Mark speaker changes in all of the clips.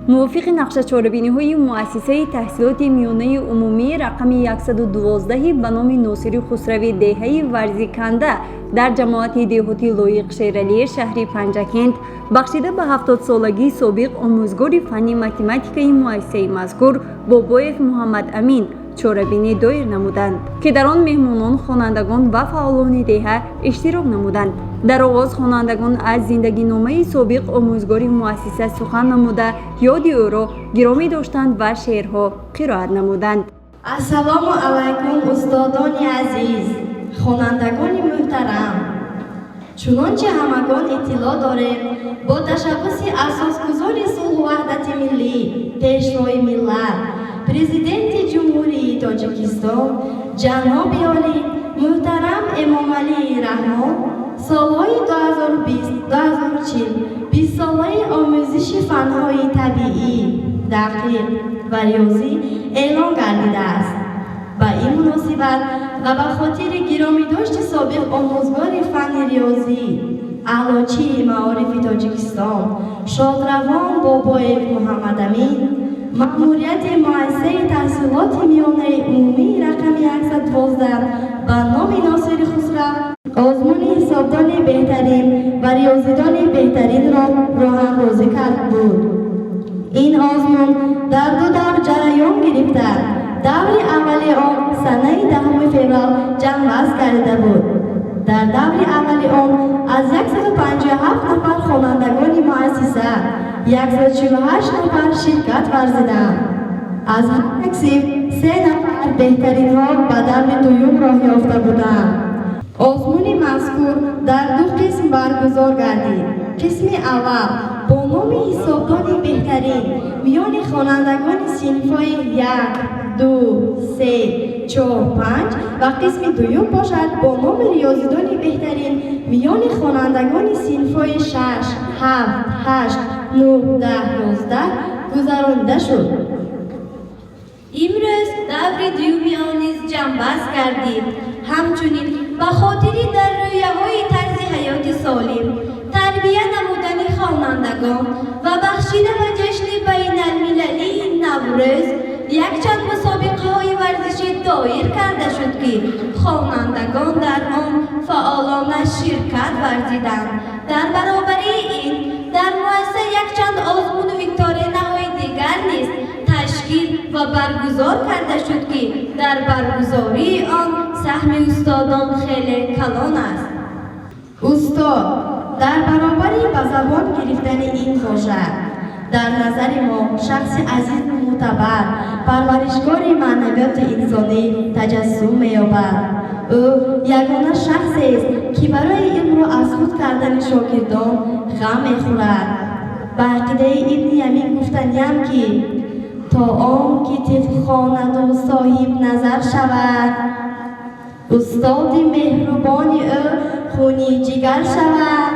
Speaker 1: Мувофиқи нақшачорабиниҳои Муассисаи таҳсилоти миёнаи умумии рақами 112 ба номи Носири Хусрави деҳаи Варзиканда дар ҷамоати деҳоти Лоиқ Шералии шаҳри Панҷакент бахшида ба 70-солагии собиқ омӯзгори фанни математикаи муассисаи мазкур Бобоев Муҳаммад Амин чорабинӣ доир намуданд, ки дар он меҳмонон, хонандагон ва фаъолони деҳа иштирок намуданд. Дар оғоз хонандагон аз зиндагиномаи собиқ омӯзгори муассиса сухан намуда, ёди ӯро гиромӣ доштанд ва шеърҳо қироат намуданд.
Speaker 2: Ассалому алайкум, устодони азиз, хонандагони муҳтарам! Чунончи ҳамагон иттилоъ дорем, бо ташаббуси Асосгузори сулҳу ваҳдати миллӣ, Пешвои миллат, Президенти Ҷумҳурии Тоҷикистон ҷаноби олӣ муҳтарам Эмомалӣ Раҳмон солҳои 2020-2040 бистсолаи омӯзиши фанҳои табиӣ, дақиқ ва риёзӣ эълон гардидааст. Ба ин муносибат ва ба хотири гиромидошти собиқ омӯзгори фанни риёзӣ, аълочии маорифи Тоҷикистон шодравон Бобоев Муҳаммадамин, маъмурияти Муассисаи таҳсилоти миёнаи умумии рақами 112 ба номи Носири Хусрав озмуни ҳисобдони беҳтарин ва риёзидони беҳтаринро роҳандозӣ кард буд. Ин озмун дар ду давр ҷараён гирифта, даври аввали он санаи 10 феврал ҷамъбаст гардида буд. Дар даври аввали он аз 157 нафар хонандагони муассиса 148 нафар ширкат варзиданд. Аз ҳар як синф се нафар беҳтаринҳо ба даври дуюм роҳ ёфта буданд. Озмуни мазкур дар ду қисм баргузор гардид. Қисми аввал бо номи ҳисобдони беҳтарин миёни хонандагони синфҳои як, ду, се, чор, панҷ ва қисми дуюм бошад бо номи риёзидони беҳтарин миёни хонандагони синфҳои шаш, ҳафт, ҳашт, нӯҳ, 10, 11 гузаронида шуд.
Speaker 3: Имрӯз даври дуюми он низ ҷамъбаст гардид. Ҳамчунин ба хотири дар рӯяҳои тарзи ҳаёти солим тарбия намудани хонандагон ва бахшида ба ҷашни байналмилалии Наврӯз якчанд мусобиқаҳои варзишӣ доир карда шуд, ки хонандагон дар он фаъолона ширкат варзиданд. Дар баробарии ин дар муассиса якчанд озмуну викторинаҳои дигар низ ташкил ва баргузор карда шуд, ки дар баргузории он саҳми устодон хеле калон аст.
Speaker 2: Устод дар баробари ба забон гирифтани ин вожа дар назари мо шахси азизу мӯътабар, парваришгори маънавиёти инсонӣ таҷассум меёбад. Ӯ ягона шахсест, ки барои илмро аз худ кардани шогирдон ғам мехӯрад. Ба ақидаи Ибни Ямин гуфтаниям, ки то он ки тифл хонаду соҳиб назар шавад, устоди меҳрубони ӯ хуни ҷигар шавад.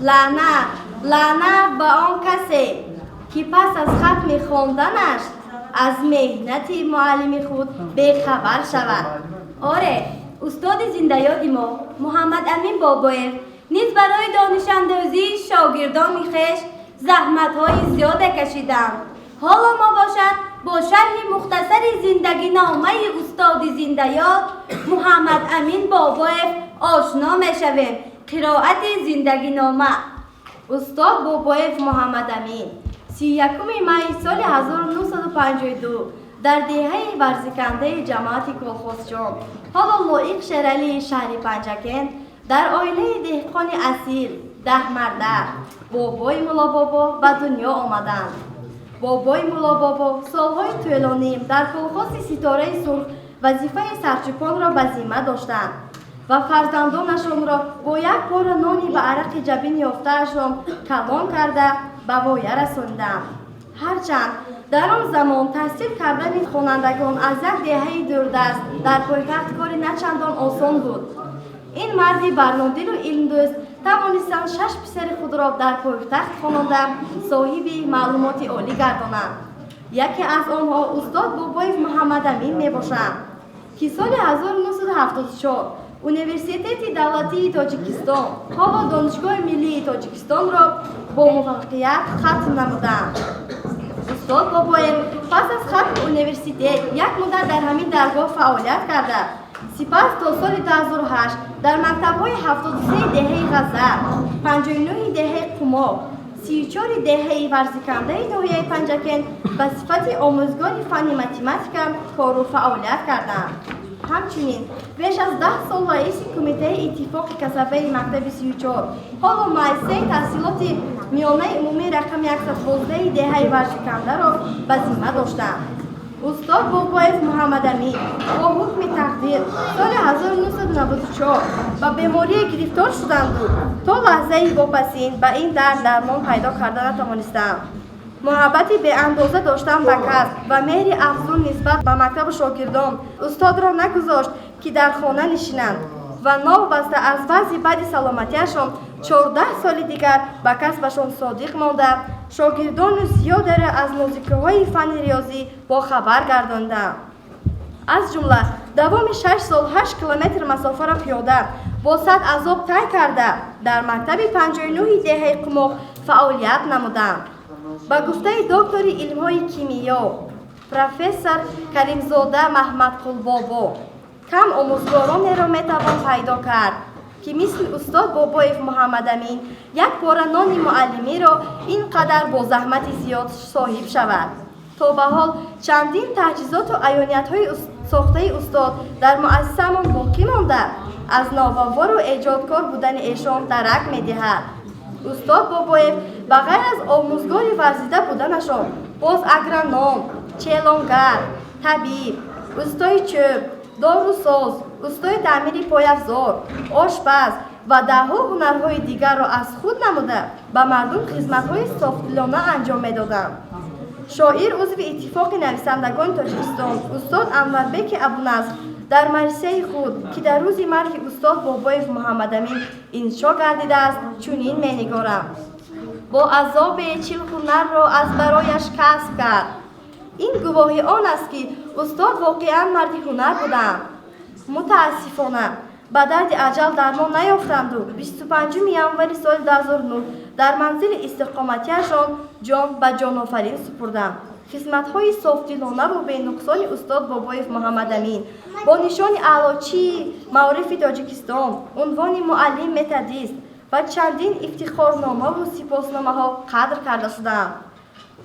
Speaker 3: Лаънат, лаънат ба он касе, ки пас аз хатми хонданаш аз меҳнати муаллими худ бехабар шавад. Оре, устоди зиндаёди мо Муҳаммад Амин Бобоев низ барои донишандозии шогирдони хеш заҳматҳои зиёде кашиданд. Ҳоло мо бошад бо шарҳи мухтасари зиндагиномаи устоди зиндаёд Муҳаммад Амин Бобоев ошно мешавем. Қироати зиндагинома.
Speaker 2: Устод Бобоев Муҳаммадамин 31 майи соли 1952 дар деҳаи Варзикандаи ҷамоати Колхозҷон, ҳоло Лоиқ Шералии шаҳри Панҷакент, дар оилаи деҳқони асил, даҳмарда Бобои Муллобобо ба дунё омаданд. Бобои Муллобобо солҳои тӯлонӣ дар колхози Ситораи Сурх вазифаи сарчӯпонро ба зимма доштанд ва фарзандонашонро бо як пора нони ба арақи ҷабин ёфтаашон калон карда ба воя расониданд. Ҳарчанд дар он замон таҳсил кардани хонандагон аз як деҳаи дурдаст дар пойтахт кори начандон осон буд, ин марди барнодилу илмдӯст тавонистанд шаш писари худро дар пойтахт хононда, соҳиби маълумоти олӣ гардонанд. Яке аз онҳо устод Бобоев Муҳаммадамин мебошанд, ки соли 1974 Университети давлатии Тоҷикистон, ҳоло Донишгоҳи миллии Тоҷикистонро бо муваффақият хатм намуданд. Устод Бобоев пас аз хатми университет як муддат дар ҳамин даргоҳ фаъолият карда, сипас то соли 2008 дар мактабҳои 73 деҳаи Ғазаб, 59 деҳаи Қумоқ, 34 деҳаи Варзикандаи ноҳияи Панҷакент ба сифати омӯзгори фанни математика кору фаъолият карданд. Ҳамчунин беш аз 10 сол раиси Кумитаи иттифоқи касабаи мактаби 34, ҳоло муассисаи таҳсилоти миёнаи умумии рақами 112 деҳаи Варзикандаро ба зимма доштанд. Устод Бобоев Муҳаммадамин бо ҳукми тақдир соли 1994 ба беморие гирифтор шуданду то лаҳзаи вопасин ба ин дард дармон пайдо карда натавонистанд. Муҳаббати беандоза доштан ба касб ва меҳри афзун нисбат ба мактабу шогирдон устодро нагузошт, ки дар хона нишинанд ва новобаста аз вазъи бади саломатиашон 14 соли дигар ба касбашон содиқ монда, шогирдону зиёдеро аз нозикиҳои фанни риёзӣ бохабар гардонданд. Аз ҷумла давоми 6 сол 8 километр масофаро пиёда бо сад азоб тай карда, дар мактаби 59-и деҳаи Қумоқ фаъолият намуданд. Ба гуфтаи доктори илмҳои кимиё, профессор Каримзода Маҳмадқулбобо, кам омӯзгоронеро метавон пайдо кард, ки мисли устод Бобоев Муҳаммадамин як пора нони муаллимиро ин қадар бо заҳмати зиёд соҳиб шавад. То ба ҳол чандин таҷҳизоту аёниятҳои сохтаи устод дар муассисаамон боқӣ монда, аз навовору эҷодкор будани эшон дарак медиҳад. Устод Бобоев ба ғайр аз омӯзгори варзида буданашон боз агроном, челонгар, табиб, устои чӯб, дорусоз, устои таъмири пойафзор, ошпаз ва даҳҳо ҳунарҳои дигарро аз худ намуда, ба мардум хизматҳои софдилона анҷом медоданд. Шоир, узви Иттифоқи нависандагони Тоҷикистон устод Анварбеки Абунаср дар марсияи худ, ки дар рӯзи марги устод Бобоев Муҳаммадамин иншо гардидааст, чунин менигорам: «Бо азобе 40 ҳунарро аз барояш касб кард». Ин гувоҳи он аст, ки устод воқеан марди ҳунар буданд. Мутаассифона, ба дарди аҷал дармон наёфтанду 25 январи соли 2009 дар манзили истиқоматиашон ҷон ба ҷонофарин супурданд. Хизматҳои софдилонаву бенуқсони устод Бобоев Муҳаммадамин бо нишони Аълочии маорифи Тоҷикистон, унвони муаллим методист ва чандин ифтихорномаву сипосномаҳо қадр карда шудаанд.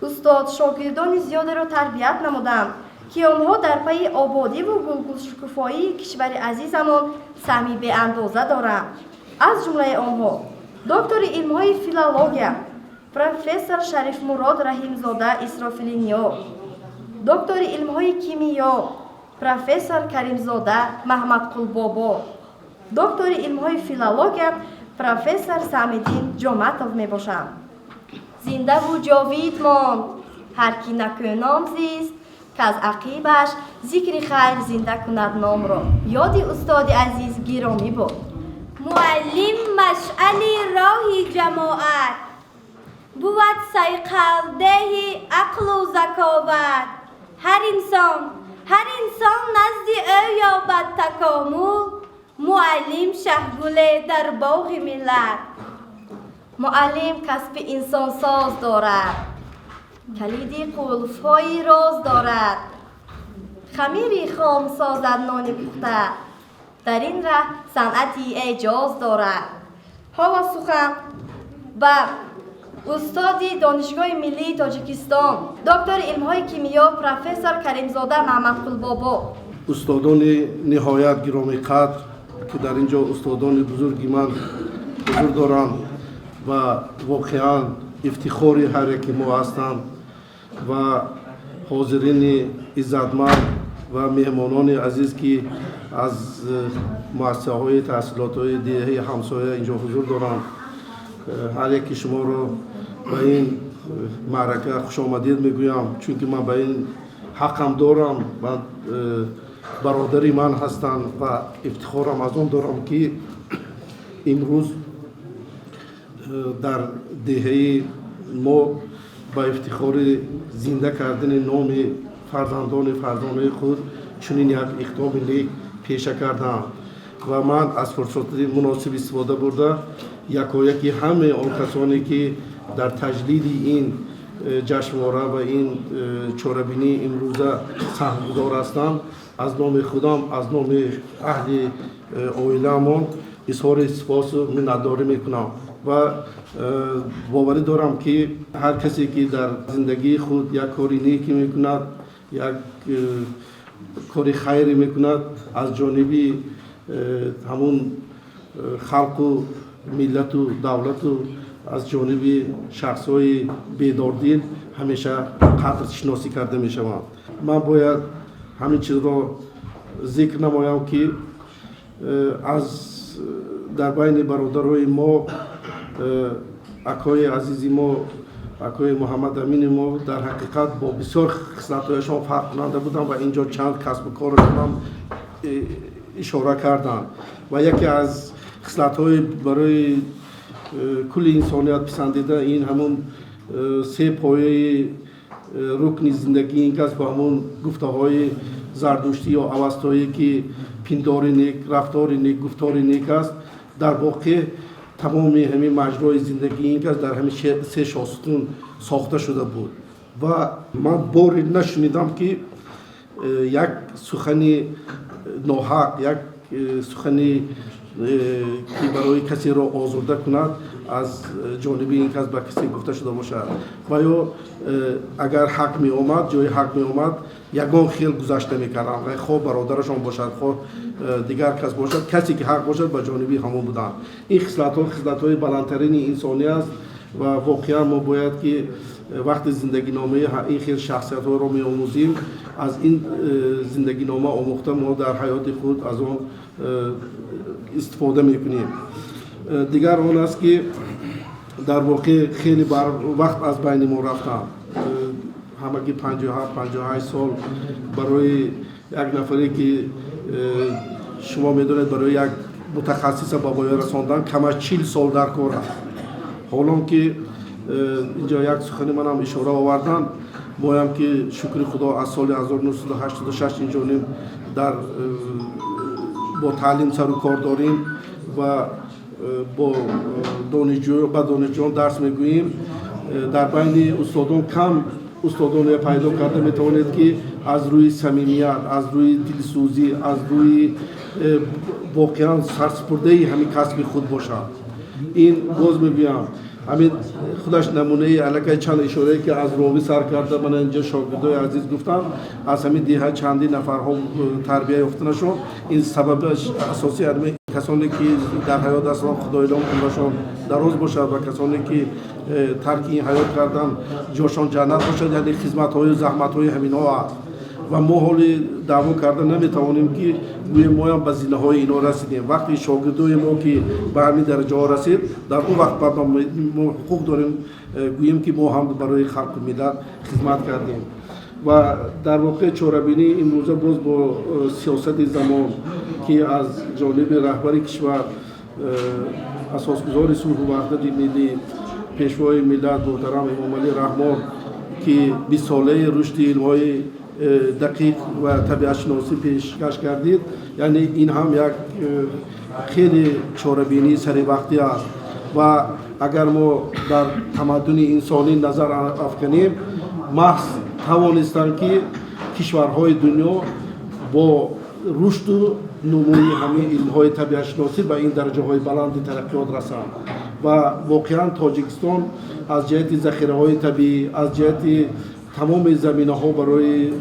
Speaker 2: Устод шогирдони зиёдеро тарбият намуданд, ки онҳо дар пайи ободиву гулгулшукуфоии кишвари азизамон саҳми беандоза доранд. Аз ҷумлаи онҳо доктори илмҳои филология, профессор Шарифмурод Раҳимзода Исрофилиниё, доктори илмҳои кимиё, профессор Каримзода Маҳмадқулбобо, доктори илмҳои филология, профессор Самиддин Ҷоматов мебошанд. Зиндаву ҷовид монд ҳар ки накӯном зист, каз ақибаш зикри хайр зинда кунад номро. Ёди устоди азиз гиромӣ буд.
Speaker 3: Муаллим машъали роҳи ҷамоат бувад, сайқалдеҳи ақлу заковат. Ҳар инсон, ҳар инсон назди ӯ ёбад такомул. Муаллим шаҳгуле дар боғи миллат.
Speaker 2: Муаллим касби инсонсоз дорад, калиди қулфҳои роз дорад, хамири хом созад нони пухта, дар ин раҳ санъати эъҷоз дорад. Ҳоло сухан ба устоди Донишгоҳи миллии Тоҷикистон, доктори илмҳои кимиё, профессор Каримзода Маҳмадқулбобо.
Speaker 4: Устодони ниҳоят гиромиқадр, ки дар ин ҷо устодони бузурги ман ҳузур доранд ва воқеан ифтихори ҳар яки мо ҳастанд, ва ҳозирини иззатманд ва меҳмонони азиз, ки аз муассисаҳои таҳсилотҳои деҳаи ҳамсоя инҷо ҳузур доранд, ҳар яки шуморо ба ин маърака хушомадид мегӯям, чунки ман ба ин ҳаққам дорам. Ман бародари ман ҳастанд ва ифтихорам аз он дорам, ки имрӯз дар деҳаи мо ба ифтихори зинда кардани номи фарзандони фарзонаи худ чунин як иқдоми нек пеша кардаам. Ва ман аз фурсати муносиб истифода бурда, якояки ҳамаи он касоне, ки дар таҷлили ин ҷашнвора ва ин чорабинии имрӯза саҳмгузор ҳастанд, аз номи худам, аз номи аҳли оилаамон изҳори сипосу миннатдорӣ мекунам ва боварӣ дорам, ки ҳар касе, ки дар зиндагии худ як кори неке мекунад, як кори хайре мекунад, аз ҷониби ҳамун халқу миллату давлату аз ҷониби шахсҳои бедордил ҳамеша қадршиносӣ карда мешаванд. Ман бояд ҳамин чизро зикр намоям, ки аз дар байни бародарои мо, акои азизи мо, акои Муҳаммадамини мо дар ҳақиқат бо бисёр хислатҳояшон фарқкунанда буданд ва инҷо чанд касбу корашонам ишора карданд. Ва яке аз хислатҳои барои кулли инсоният писандида, ин ҳамун се пояи рукни зиндагии ин кас бо ҳамун гуфтаҳои зардуштӣ ё авастоӣ, ки пиндори нек, рафтори нек, гуфтори нек аст. Дар воқеъ тамоми ҳамин маҷрои зиндагии ин кас дар ҳамин се шоҳсутун сохта шуда буд. Ва ман боре нашунидам, ки як сухани ноҳақ, як сухани, ки барои касеро озурда кунад, аз ҷониби ин кас ба касе гуфта шуда бошад. Ва ё агар ҳақ меомад, ҷои ҳақ меомад, ягон хел гузашт намекарданд, хоҳ бародарашон бошад, хоҳ дигар кас бошад, касе ки ҳақ бошад, ба ҷониби ҳамон буданд. Ин хислатҳо хислатҳои баландтарини инсонӣ аст ва воқеан мо бояд, ки вақти зиндагиномаи ин хел шахсиятҳоро меомӯзем, аз ин зиндагинома омӯхта, мо дар ҳаёти худ аз он истифода мекунем. Дигар он аст, ки дар воқеъ хеле барвақт аз байни мо рафтанд, ҳамагӣ 57, 58 сол. Барои як нафаре, ки шумо медонед, барои як мутахассиса ба воя расондан камаш 40 сол дар кор аст. Ҳолон ки инҷо як сухани манам ишора оварданд, моям ки, шукри Худо, аз соли 1986 инҷониб дар бо таълим сару кор дорем ва бо донишҷӯ ба донишҷӯён дарс мегӯем. Дар байни устодон кам устодоне пайдо карда метавонед, ки аз рӯи самимият, аз рӯи дилсӯзӣ, аз рӯи воқеан сарсупурдаи ҳамин касби худ бошанд. Ин боз мегӯям, ҳамин худаш намунаи аллакай чанд ишорае, ки аз ровӣ сар карда, мана инҷо шогирдои азиз гуфтанд, аз ҳамин деҳа чандин нафарҳо тарбия ёфтанашон, ин сабабаш асосии ҳамин касоне, ки дар ҳаёт ҳастанд, Худоилом умрашон дароз бошад, ва касоне, ки тарки ин ҳаёт карданд, ҷошон ҷаннат бошад, яъне хизматҳою заҳматҳои ҳаминҳо аст. Ва мо ҳоли даъво карда наметавонем, ки гӯем моям ба зинаҳои ино расидем. Вақте шогирдои мо ки ба ҳамин дараҷаҳо расид, дар он вақт мо ҳуқуқ дорем гӯем, ки мо ҳам барои халқу миллат хизмат кардем. Ва дар воқеъ чорабинии имрӯза боз бо сиёсати замон, ки аз ҷониби раҳбари кишвар, асосгузори сулҳу ваҳдати миллӣ, пешвои миллат муҳтарам Эмомалӣ Раҳмон, ки 20-солаи рушди илмҳои дақиқ ва табиатшиносӣ пешкаш кардид, яъне ин ҳам як хеле чорабинии саривақтӣ аст. Ва агар мо дар тамаддуни инсонӣ назар афканем, маҳз тавонистанд, ки кишварҳои дунё бо рушду нумӯи ҳамин илмҳои табиатшиносӣ ба ин дараҷаҳои баланди тараққиёт расанд. Ва воқеан Тоҷикистон аз ҷиҳати захираҳои табиӣ, аз ҷиҳати тамоми заминаҳо барои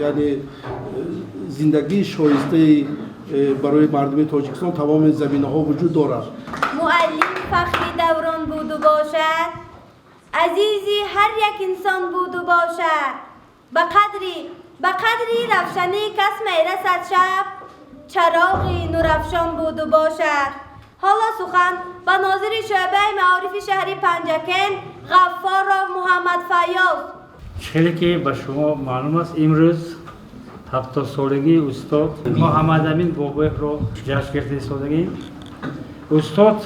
Speaker 4: яъне зиндагии шоистаи барои мардуми Тоҷикистон тамоми заминаҳо вуҷуд дорад.
Speaker 3: Муаллим фахри даврон буду бошад, азизи ҳар як инсон буду бошад. Ба қадри равшанӣ кас мерасад шаб, чароғи нурафшон буду бошад. Ҳоло сухан ба нозири шӯъбаи маорифи шаҳри Панҷакент Ғаффоров Муҳаммад Файёз.
Speaker 5: Хеле ки ба шумо маълум аст, имрӯз 70-солагии устод Муҳаммадамин Бобоевро ҷашн гирифта истодагем. Устод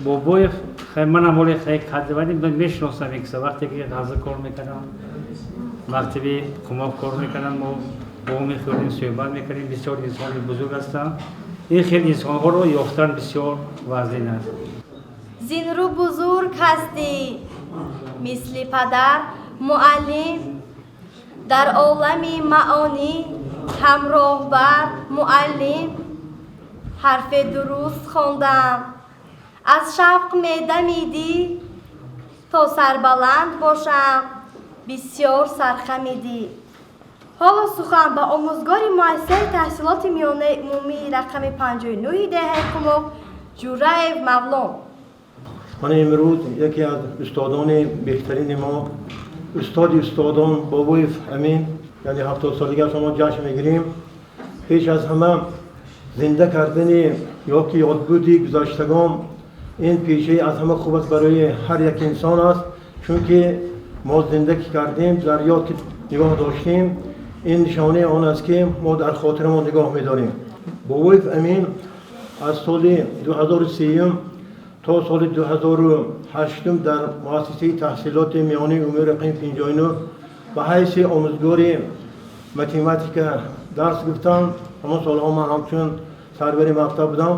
Speaker 5: Бобоев, манам ҳоле кадвани мешиносам, икса вақте ки Ғаза кор мекардам, мактаби Кумоб кор мекардам, мо бо мехӯрдем, суҳбат мекардем. Бисёр инсони бузург ҳастанд. Ин хел инсонҳоро ёфтан бисёр вазнин аст.
Speaker 3: Зинрӯ бузург ҳастӣ. Мисли падар муаллим дар олами маъонӣ, ҳамроҳбар муаллим. Ҳарфе дуруст хондам, аз шавқ медамидӣ, то сарбаланд бошам, бисёр сархамидӣ. Ҳоло сухан ба омӯзгори муассисаи таҳсилоти миёнаи умумии рақами 59 деҳаи Қумоқ Ҷураев Мавлон.
Speaker 6: Ман имрӯз яке аз устодони беҳтарини мо, устоди устодон Бобоев Амин, яъне 70-солагиашро мо ҷашн мегирем. Пеш аз ҳама зинда кардани ё ки ёдбуди гузаштагон ин пешаи аз ҳама хуб аст барои ҳар як инсон аст, чунки мо зинда ки кардем, дар ёд ки нигоҳ доштем, ин нишонаи он аст, ки мо дар хотирамон нигоҳ медорем. Бобоев Амин аз соли 2003 то соли 2008 дар муассисаи таҳсилоти миёнаи умумии рақами 59 ба ҳайси омӯзгори математика дарс гуфтам. Ҳамон солҳо ман ҳамчун сарвари мактаб будам.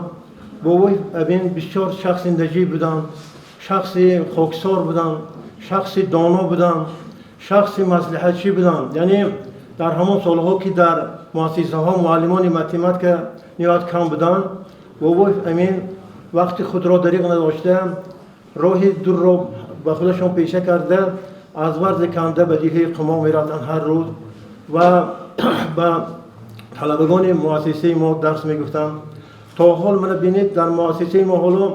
Speaker 6: Бобоев Амин бисёр шахси наҷиб буданд, шахси хоксор буданд, шахси доно буданд, шахси маслиҳатчӣ буданд. Яъне дар ҳамон солҳо, ки дар муассисаҳо муаллимони математика ниҳоят кам буданд, Бобоев Амин вақти худро дариғ надошта, роҳи дурро ба худашон пеша карда, аз Варзи Канда ба деҳаи Қумоқ мерафтанд ҳар рӯз ва ба талабагони муассисаи мо дарс мегуфтанд. То ҳол мана бинед, дар муассисаи мо ҳоло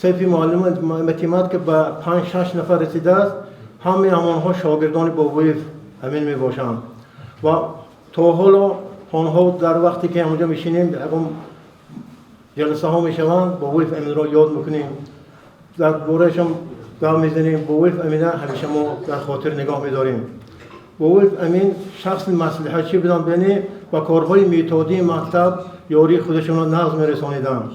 Speaker 6: синфи муаллими математика ба 5-6 нафар расидааст. Ҳамаи ҳамонҳо шогирдони Бобоев Амин мебошанд ва то ҳоло онҳо дар вақте ки ҳамонҷо мешинем, ягон ҷаласаҳо мешаванд, Бобоев Аминро ёд мекунем, дар бораашон гап мезанем. Бобоев Амина ҳамеша мо дар хотир нигоҳ медорем. Бобоев Амин шахси маслиҳатчӣ буданд, яъне ба корҳои методии мактаб ёрии худашонро нағз мерасониданд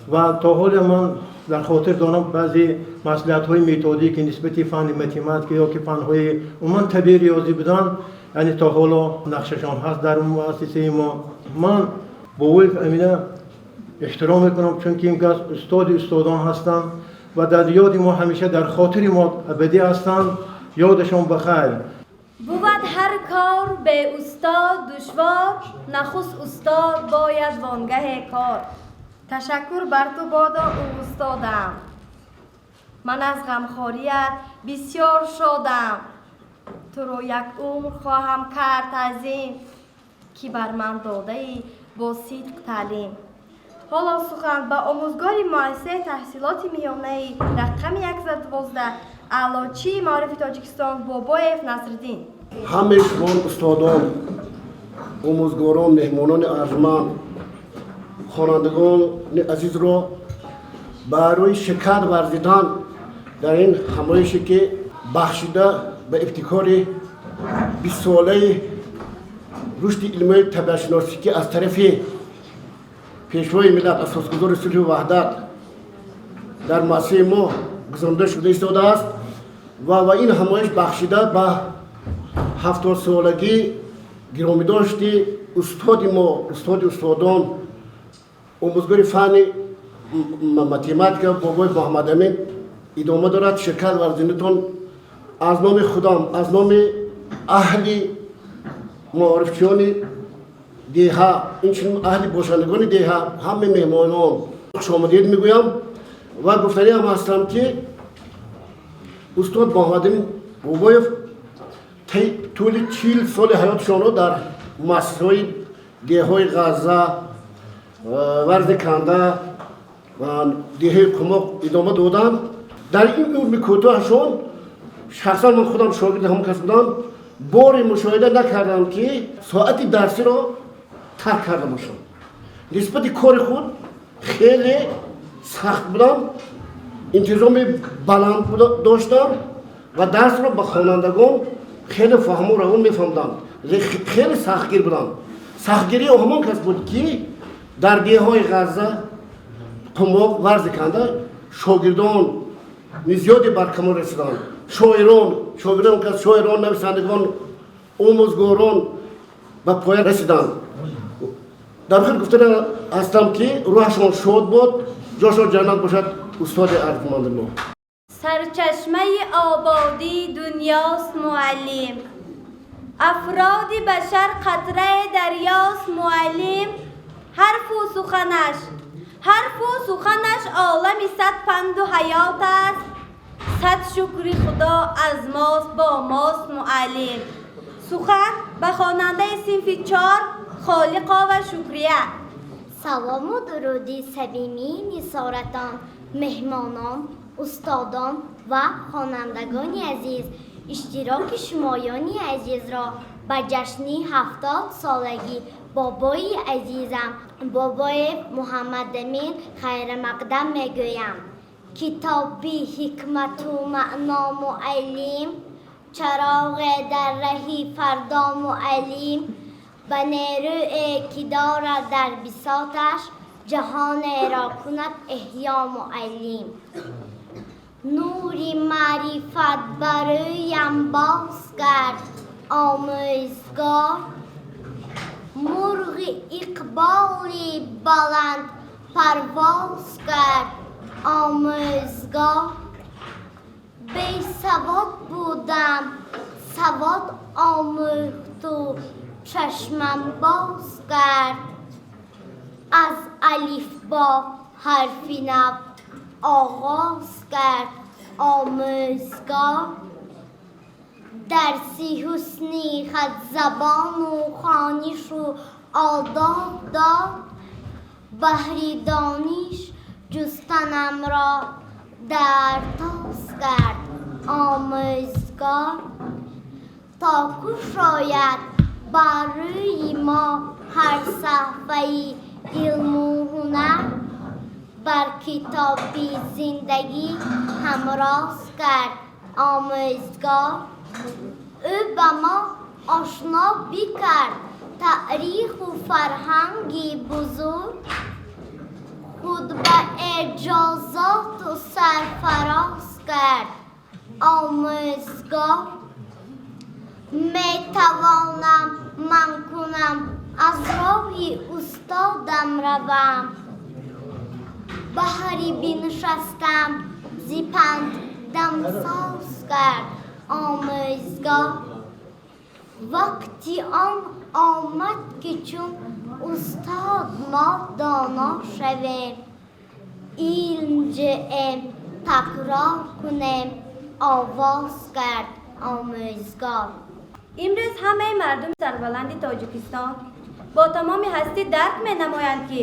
Speaker 6: ва то ҳоле ман дар хотир дорам баъзе маслиҳатҳои методӣ, ки нисбати фанни математика ё ки фанҳои умуман табиӣ, риёзӣ буданд, яъне то ҳоло нақшашон ҳаст дар муассисаи мо. Ман Бобоев Амина эҳтиром мекунам, чунки ин кас устоди устодон ҳастанд ва дар ёди мо ҳамеша, дар хотири мо абадӣ ҳастанд. Ёдашон ба хайр.
Speaker 3: Бувад ҳар кор бе устод душвор, нахуст устод бояд, вонгаҳе кор. Ташаккур бар ту бодо, устодам, ман аз ғамхорият бисёр шодам. Туро як умр хоҳам кард таъзим, ки бар ман додаӣ бо сидқ таълим. Ҳоло сухан ба омӯзгори муассисаи таҳсилоти миёнаи рақами 112, аълочии маорифи Тоҷикистон Бобоев Насриддин.
Speaker 7: Ҳамаи шумо устодон, омӯзгорон, меҳмонони арҷманд, хонандагони азизро барои ширкат варзидан дар ин ҳамоише, ки бахшида ба ибтикори 20-солаи рушди илмҳои табиатшиносӣ, ки аз тарафи Пешвои миллат, Асосгузори сулҳу ваҳдат дар муассисаи мо гузаронида шуда истодааст ва ин ҳамоиш бахшида ба 70-солагӣ гиромидошти устоди мо, устоди устодон, омӯзгори фанни математика Бобоев Муҳаммадамин идома дорад, ширкат варзинатон аз номи худам, аз номи аҳли маорифчиёни деҳа, инчунин аҳли бошандагони деҳа, ҳамаи меҳмонон хушомадид мегӯям. Ва гуфтаниам ҳастам, ки устод Муҳаммадамин Бобоев тӯли 40 соли ҳаётшонро дар муассисаҳои деҳҳои Ғазза, Варзи Канда ва деҳаи Қумоқ идома доданд. Дар ин умри кӯтоҳашон, шахсан ман худам шогирди ҳамон кас будам, боре мушоҳида накардам, ки соати дарсиро тарк карда бошам. Нисбати кори худ хеле сахт будам, интизоми баланд доштам ва дарсро ба хонандагон хеле фаҳму равон мефаҳмдам. Хеле сахтгир будам. Сахтгирии ҳамон кас буд, ки дар деҳҳои Ғазза, Қумоқ, Варзи Канда шогирдон зиёде бар камол расиданд. Шоирон, шогирдон кас шоирон, нависандагон, омӯзгорон ба поя расиданд. Дар охир гуфтана ҳастам, ки рӯҳашон шод бод, ҷошон ҷаннат бошад, устоди арзманди мо.
Speaker 3: Сарчашмаи ободии дунёст муаллим, афроди башар қатраи дарёст муаллим. Ҳарфу суханаш олами сад панду ҳаёт аст. Сад шукри Худо, аз мост, бо мост муаллим. Сухан ба хонандаи синфи чор Холиқова Шукрия.
Speaker 8: Салому дуруди самимии нисоратон, меҳмонон, устодон ва хонандагони азиз. Иштироки шумоёни азизро ба ҷашни 70-солагӣ бобои азизам Бобоев Муҳаммадамин хайрамақдам мегӯям. Китоби ҳикмату маъно муаллим, чароғе дар раҳи фардо муаллим, ба нерӯе ки дорад дар бисоташ, ҷаҳонеро кунад эҳё муаллим. Нури маърифат бароям боз кард омӯзгор, мурғи иқболи баланд парвоз кард омӯзгор. Бесавод будам, савод омӯхту чашмам боз кард, аз алифбо ҳарфи нав оғоз кард омӯзгор. Дарси ҳусни хатзабону хонишу одоб дод, баҳри дониш ҷустанамро дар тоз кард омӯзгор. То кушояд бар рӯи мо ҳар саҳфаи илму ҳунар, бар китоби зиндагӣ ҳамроз кард омӯзгор. Ӯ ба мо ошно бикард таъриху фарҳанги бузург, худ ба эъҷозоту сарфароз кард омӯзгор. Метавонам ман кунам, аз роҳи устодам равам, баҳри биншастам зи панд дамсоз кард омӯзгор. Вақти он омад, ки чун устод мо доно шавем, илм ҷӯем, такрор кунем, овоз кард омӯзгор.
Speaker 3: Имрӯз ҳамаи мардуми сарбаланди Тоҷикистон бо тамоми ҳастӣ дарк менамоянд, ки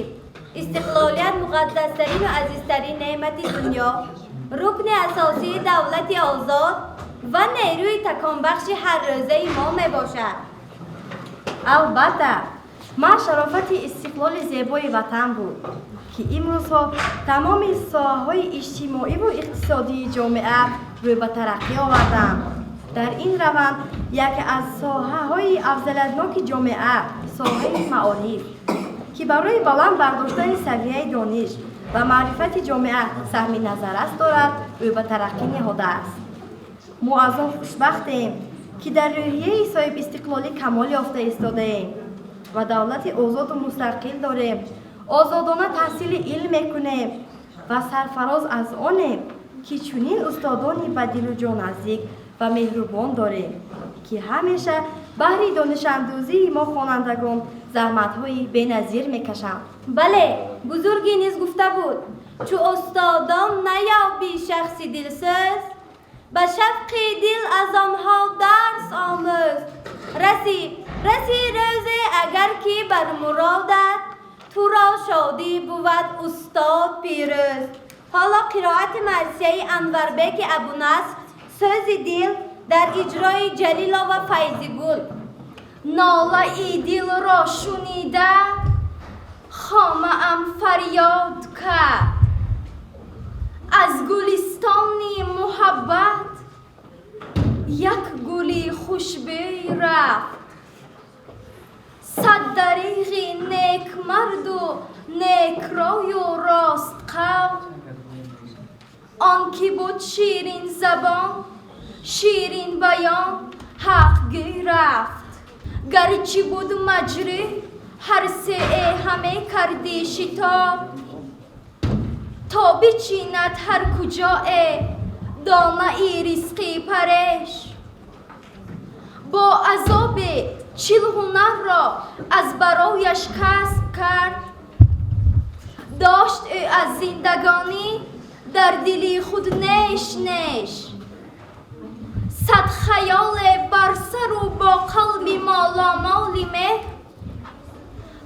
Speaker 3: истиқлолият муқаддастарину азизтарин неъмати дунё, рукни асосии давлати озод ва нерӯи таконбахши ҳаррӯзаи мо мебошад.
Speaker 2: Албатта, ман шарофати истиқлоли зебои ватан буд, ки имрӯзҳо тамоми соҳаҳои иҷтимоиву иқтисодии ҷомеа рӯй ба тараққӣ оварданд. Дар ин раванд яке аз соҳаҳои афзалиятноки ҷомеа, соҳаи маориф, ки барои баланд бардоштани савияи дониш ва маърифати ҷомеа саҳми назаррас дорад, рӯй ба тараққӣ ниҳодааст. Мо аз он хушбахтем, ки дар рӯҳияи соҳибистиқлолӣ камол ёфта истодаем ва давлати озоду мустақил дорем, озодона таҳсили илм мекунем ва сарфароз аз онем, ки чунин устодони ба дилу ҷон наздик ва меҳрубон дорем, ки ҳамеша баҳри донишандӯзии мо хонандагон заҳматҳои беназир мекашанд.
Speaker 3: Бале, бузургӣ низ гуфта буд: чу устодон наёбӣ шахси дилсӯз, ба шавқи дил аз онҳо дарс омӯз. Расӣ, расӣ рӯзе, агар ки бар муродат, туро шодӣ бувад, устод пирӯз. Ҳоло қироати марсияи Анварбеки Абунаср «Сӯзи дил» дар иҷрои Ҷалилова Файзигул.
Speaker 9: Нолаи дилро шунида, хомаам фарёд кард: аз гулистони муҳаббат як гули хушбӯй рафт. Сад дариғи некмарду некрою ростқавл, он ки буд ширинзабон, ширинбаён, ҳақгӯй рафт. Гарчи буд маҷрӯҳ, ҳар сӯе ҳаме кардӣ шитоб, то бичинад ҳар куҷое. Донаи ризқи пареш. Бо азобе 40 ҳунарро аз барояш касб кард. Дошт ӯ аз зиндагонӣ дар дили худ неш неш. 100 хаёле бар сару бо қалби моломоли меҳр.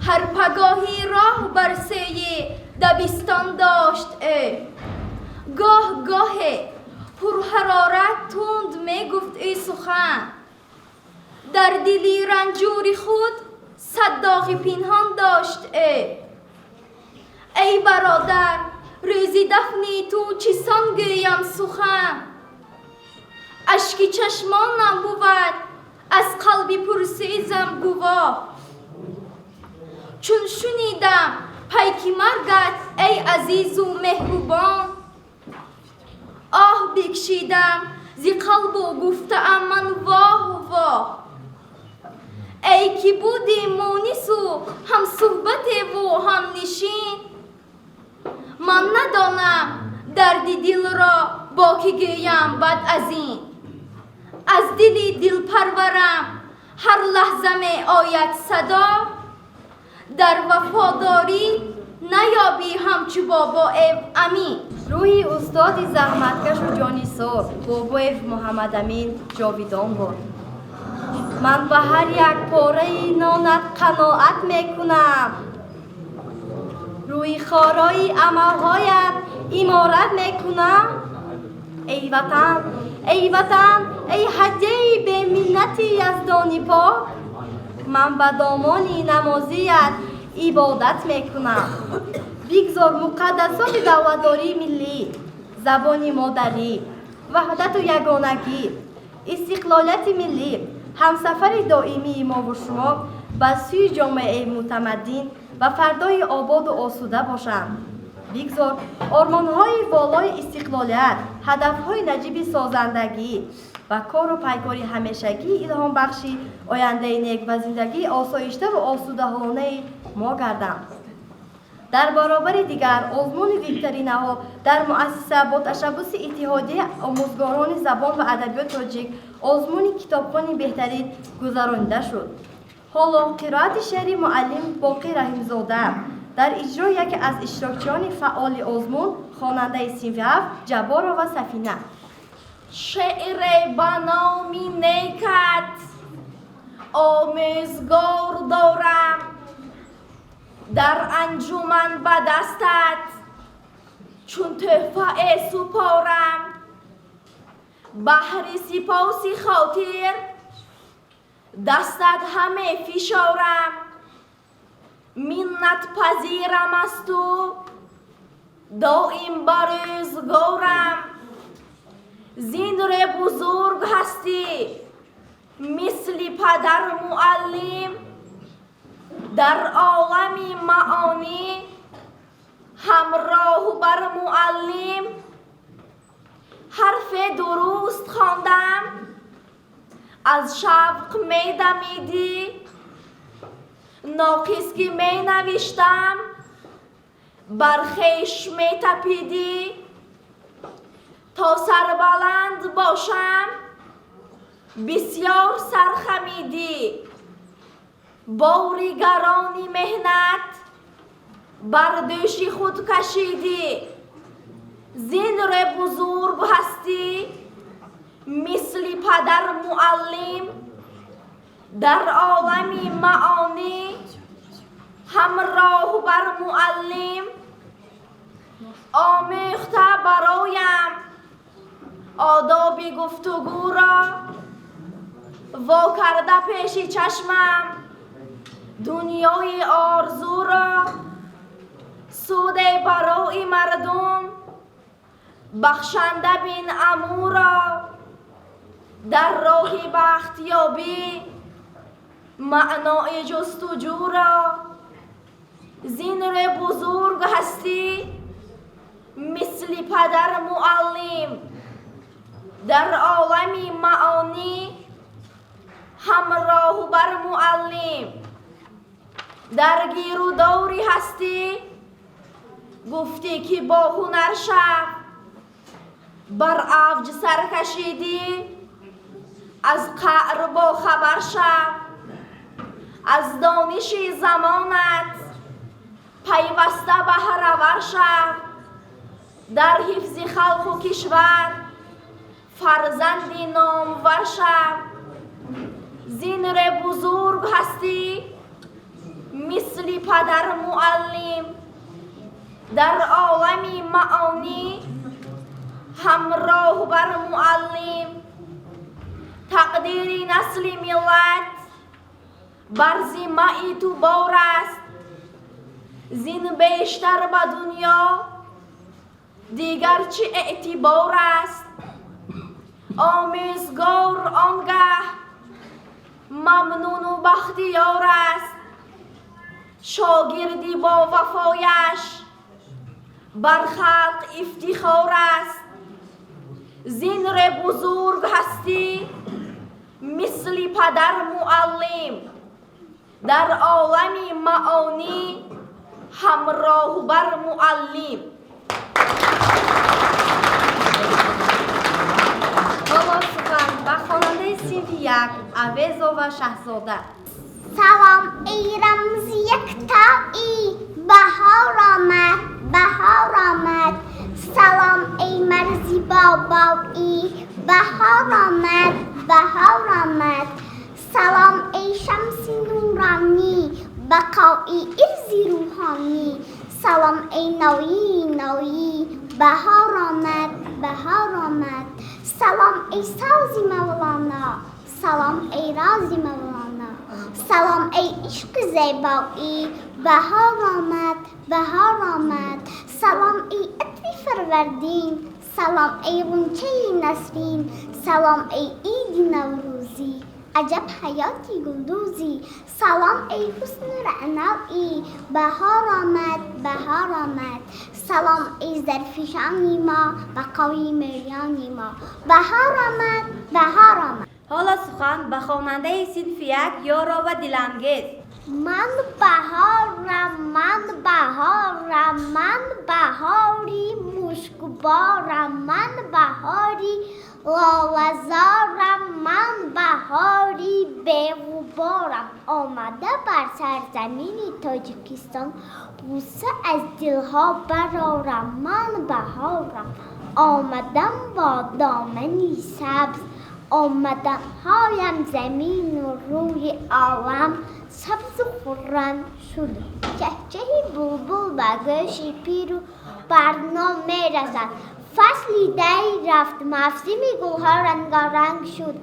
Speaker 9: Ҳар пагоҳӣ роҳ бар сӯи дабистон дошт ӯ. Гоҳ гоҳе пурҳарорат тунд мегуфт ӯ сухан. Дар дили ранҷури худ 100 доғи пинҳон дошт ӯ. Эй бародар, рӯзи дафни ту чӣ сон гӯям сухан? Ашки чашмонам бувад аз қалби пурсӯзам гувоҳ. Чун шунидам пайки маргат, эй азизу меҳрубон, оҳ бикшидам зи қалбу гуфтаам ман воҳ воҳ. Эй ки буди мунису ҳамсуҳбатеву ҳамнишин, ман надонам дарди дилро бо кӣ гӯям баъд аз ин. Аз дили дилпарварам ҳар лаҳза меояд садо, дар вафодорӣ наёбӣ ҳамчу Бобоев Амин.
Speaker 2: Рӯҳи устоди заҳматкашу ҷонисор Бобоев Муҳаммадамин ҷовидон бод. Ман ба ҳар як пораи нонат қаноат мекунам. Рӯи хорои амалҳоят иморат мекунам. Эй ватан, эй ватан, эй ҳадяи беминнати яздони пок, ман ба домони намозият ибодат мекунам. Бигзор муқаддасоти давлатдории миллӣ, забони модарӣ, ваҳдату ягонагӣ, истиқлолияти миллӣ ҳамсафари доимии мову шумо ба сӯи ҷомеаи мутамаддин ва фардои ободу осуда бошанд. Бигзор ормонҳои волои истиқлолият, ҳадафҳои наҷиби созандагӣ ва кору пайкори ҳамешагии илҳомбахши ояндаи нек ва зиндагии осоиштаву осудаҳолонаи мо гарданд. Дар баробари дигар озмуни викторинаҳо дар муассиса бо ташаббуси Иттиҳодияи омӯзгорони забон ва адабиёти тоҷик озмуни китобхони беҳтарин гузаронида шуд. Ҳоло қироати шеъри муаллим Боқӣ Раҳимзода дар иҷрои яке аз иштирокчиёни фаъоли озмун, хонандаи синфи 7 Ҷабборова Сафина.
Speaker 9: Шеъре ба номи некат омӯзгор дорам, дар анҷуман ба дастат чун тӯҳфае супорам. Баҳри сипоси хотир дастат ҳаме фишорам. Миннатпазирам аз ту доим ба рӯзгорам. Зинре бузург ҳастӣ мисли падар муаллим, дар олами маонӣ ҳамроҳу бар муаллим. Ҳарфе дуруст хондам аз шавқ медамидӣ, ноқис ки менавиштам бар хеш метапидӣ. То сарбаланд бошам бисёр сархамидӣ, бори гарони меҳнат бар дӯши худ кашидӣ. Зинре бузург ҳастӣ мисли падар муаллим, дар олами маонӣ ҳамроҳу бар муаллим. Омӯхта бароям одоби гуфтугӯро, во карда пеши чашмам дунёи орзуро. Суде барои мардум бахшанда бин амӯро, дар роҳи бахтёбӣ маънои ҷустуҷӯро. Зинре бузург ҳастӣ мисли падар муаллим, дар олами маонӣ ҳамроҳу бар муаллим. Дар гиру дори ҳастӣ гуфтӣ ки бо ҳунар шав, Бар авҷ сар кашидӣ, аз қаър бохабар шав. Аз дониши замонат пайваста баҳравар шав. Дар ҳифзи халқу кишвар фарзанди номвар шав. Зинре бузург ҳастӣ, мисли падар муаллим. Дар олами маонӣ ҳамроҳ бар муаллим. Тақдири насли миллат бар зиммаи ту бор аст. Зин бештар ба дунё дигар чӣ эътибор аст? Омӯзгор он гаҳ мамнуну бахтиёр аст. Шогирди бовафояш бар халқ ифтихор аст. Зинре бузург ҳастӣ, мисли падар муаллим. Дар олами маонӣ ҳамроҳ бар муаллим.
Speaker 3: Ҳоло сухан ба хонандаи синфи як Авезова Шаҳзода.
Speaker 8: Салом, эй рамзи яктоӣ, баҳор омад, баҳор омад. Салом, эй марзи бобоӣ, баҳор омад, баҳор омад. Салом, эй шамси нуронӣ, бақои ирзи рӯҳонӣ. Салом, эй ноӣ ноӣ, баҳор омад, баҳор омад. Салом, эй сози Мавлоно, салом, эй рози Мавлоно. Салом, эй ишқи зебоӣ, баҳор омад, баҳор омад. Салом, эй атри Фарвардин, салом, эй ғунчаи Насрин. Салом, эй иди Наврӯзӣ, аҷаб ҳаёти гулдӯзӣ. Салом, эй ҳусну раъноӣ, баҳор омад, баҳор омад. Салом, эй зарфишони мо, бақои миёни мо. Баҳор омад, баҳор омад.
Speaker 3: Ҳоло сухан ба хонандаи синфи як Ёрова Дилангез.
Speaker 8: Ман баҳорам, ман баҳорам, ман баҳори мушкборам, ман баҳори лолазорам, ман баҳори беғуборам. Омада бар сарзамини Тоҷикистон, ғусса аз дилҳо барорам, ман баҳорам. Омадам бо домани сабз, омаданҳоям замину рӯи олам сабзу хуррам шуд. Чаҳчаҳи булбул ба гӯши пиру барно мерасад. Фасли дай рафт, мавсими гулҳо рангоранг шуд.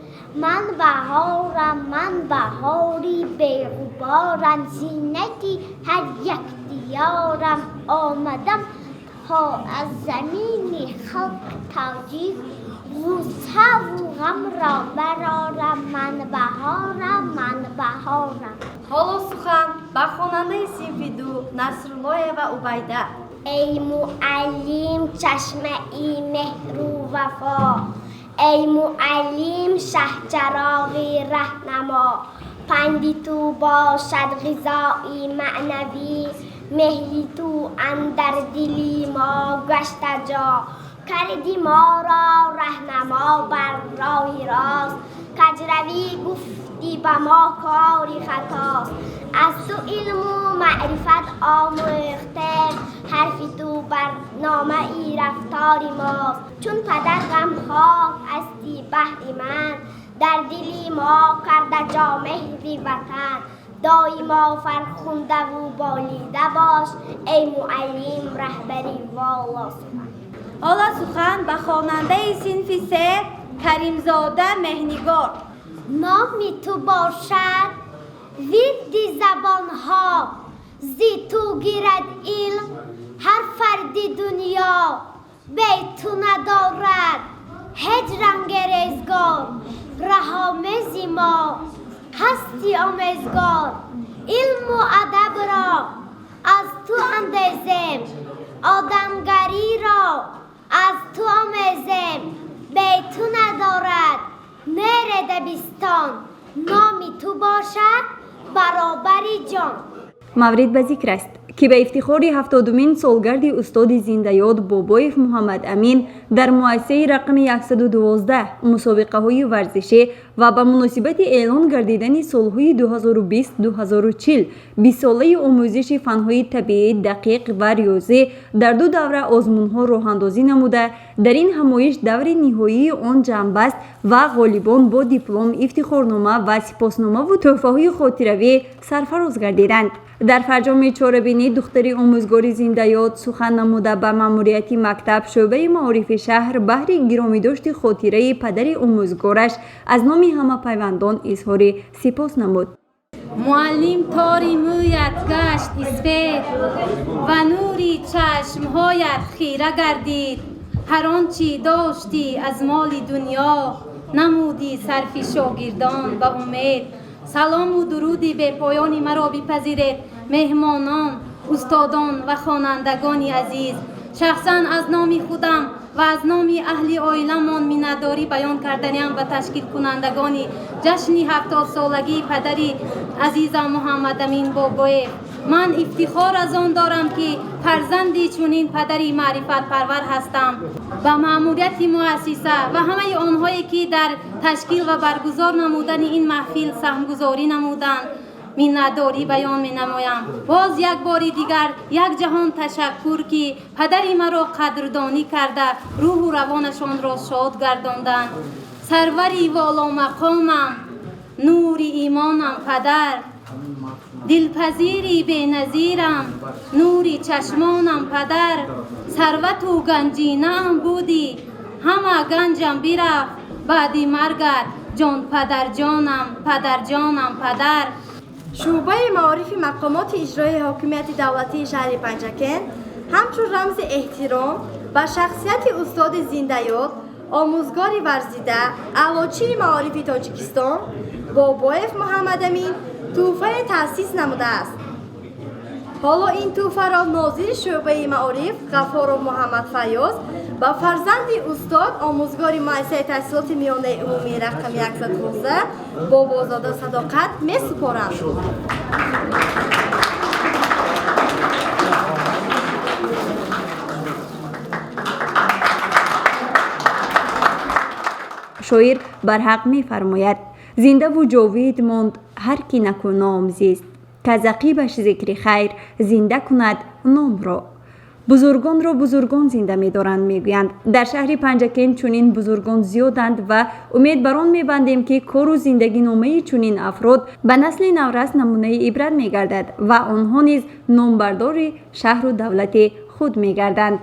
Speaker 8: Ман баҳорам, ман баҳори беғуборам, зинати ҳар як диёрам. Омадам то аз замини халқи тоҷик ғуссаву ғамро барорам. Ман баҳорам, ман баҳорам.
Speaker 3: Ҳоло сухан ба хонандаи синфи ду Насруллоева Убайда.
Speaker 8: Эй муаллим, чашмаи меҳру вафо, эй муаллим, шаҳчароғи раҳнамо. Панди ту бошад ғизои маънавӣ, меҳри ту андар дили мо гашта ҷо. Карди моро раҳнамо бар роҳи рост, каҷравӣ гуфтӣ ба мо кори хатост. Аз ту илму маърифат омӯхтем, ҳарфи ту барномаи рафтори мост. Чун падар ғамхор ҳастӣ баҳри ман, дар дили мо карда ҷо меҳри ватан. Доимо фархундаву болида бош, эй муаллим, раҳбари воло сухан.
Speaker 3: Ҳоло сухан ба хонандаи синфи се Каримзода Меҳнигор.
Speaker 8: Номи ту бошад вирди забонҳо, зи ту гирад илм ҳар фарди дунё. Бе ту надорад ҳеҷ ранги резгор, раҳомези мо ҳасти омезгор. Илму адабро аз ту андезем, одамгариро аз ту омезем. Бе ту надорад нере дабистон, номи ту бошад баробари ҷон.
Speaker 1: Маврид ба зикр аст. Ки ба ифтихори 70-умин солгарди устоди зиндаёд Бобоев Муҳаммад Амин дар муассисаи рақами 112 мусобиқаҳои варзишӣ ва ба муносибати эълон гардидани солҳои 2020-2040 бистсолаи омӯзиши фанҳои табиӣ, дақиқ ва риёзӣ дар ду давра озмунҳо роҳандозӣ намуда, дар ин ҳамоиш даври ниҳоии он ҷамъбаст ва ғолибон бо диплом, ифтихорнома ва сипосномаву тӯҳфаҳои хотиравӣ сарфароз гардиданд. Дар фарҷоми чорабинӣ духтари омӯзгори зиндаёд сухан намуда, ба маъмурияти мактаб, шӯъбаи маорифи шаҳр баҳри гиромидошти хотираи падари омӯзгораш аз номи ҳама пайвандон изҳори сипос намуд.
Speaker 10: Муаллим, тори мӯят гашт исфед ва нури чашмҳоят хира гардид. Ҳар он чӣ доштӣ аз моли дунё, намудӣ сарфи шогирдон ба умед. Салому дуруди бепоёни маро бипазиред, меҳмонон, устодон ва хонандагони азиз. Шахсан аз номи худам ва аз номи аҳли оиламон миннатдорӣ баён карданиам ба ташкилкунандагони ҷашни 70-солагии падари азизам Муҳаммадамин Бобоев. Ман ифтихор аз он дорам, ки фарзанди чунин падари маърифатпарвар ҳастам. Ба маъмурияти муассиса ва ҳамаи онҳое, ки дар ташкил ва баргузор намудани ин маҳфил саҳмгузорӣ намуданд, миннатдорӣ баён менамоям. Боз як бори дигар як ҷаҳон ташаккур, ки падари маро қадрдонӣ карда, рӯҳу равонашонро шод гардонданд. Сарвари воломақомам, нури имонам падар, дилпазири беназирам, нури чашмонам падар, сарвату ганҷинаам будӣ, ҳама ганҷам бирафт баъди маргат, ҷон падарҷонам, падарҷонам, падар.
Speaker 2: Шӯъбаи маорифи мақомоти иҷроии ҳокимияти давлатии шаҳри Панҷакент ҳамчун рамзи эҳтиром ба шахсияти устоди зиндаёд, омӯзгори варзида, аълочии маорифи Тоҷикистон Бобоев Муҳаммадамин тӯҳфае таъсис намудааст. Ҳоло ин тӯҳфаро нозири шӯъбаи маориф Ғаффоров Муҳаммадфайёз ба фарзанди устод, омӯзгори муассисаи таҳсилоти миёнаи умумии рақами 112 Бобозода Садоқат месупоранд.
Speaker 1: Шоир барҳақ мефармояд: зиндаву ҷовид монд ҳар ки наку ном зист, казақибаш зикри хайр зинда кунад номро. Бузургонро бузургон зинда медоранд, мегӯянд. Дар шаҳри Панҷакент чунин бузургон зиёданд ва умед бар он мебандем, ки кору зиндагиномаи чунин афрод ба насли наврас намунаи ибрат мегардад ва онҳо низ номбардори шаҳру давлати худ мегарданд.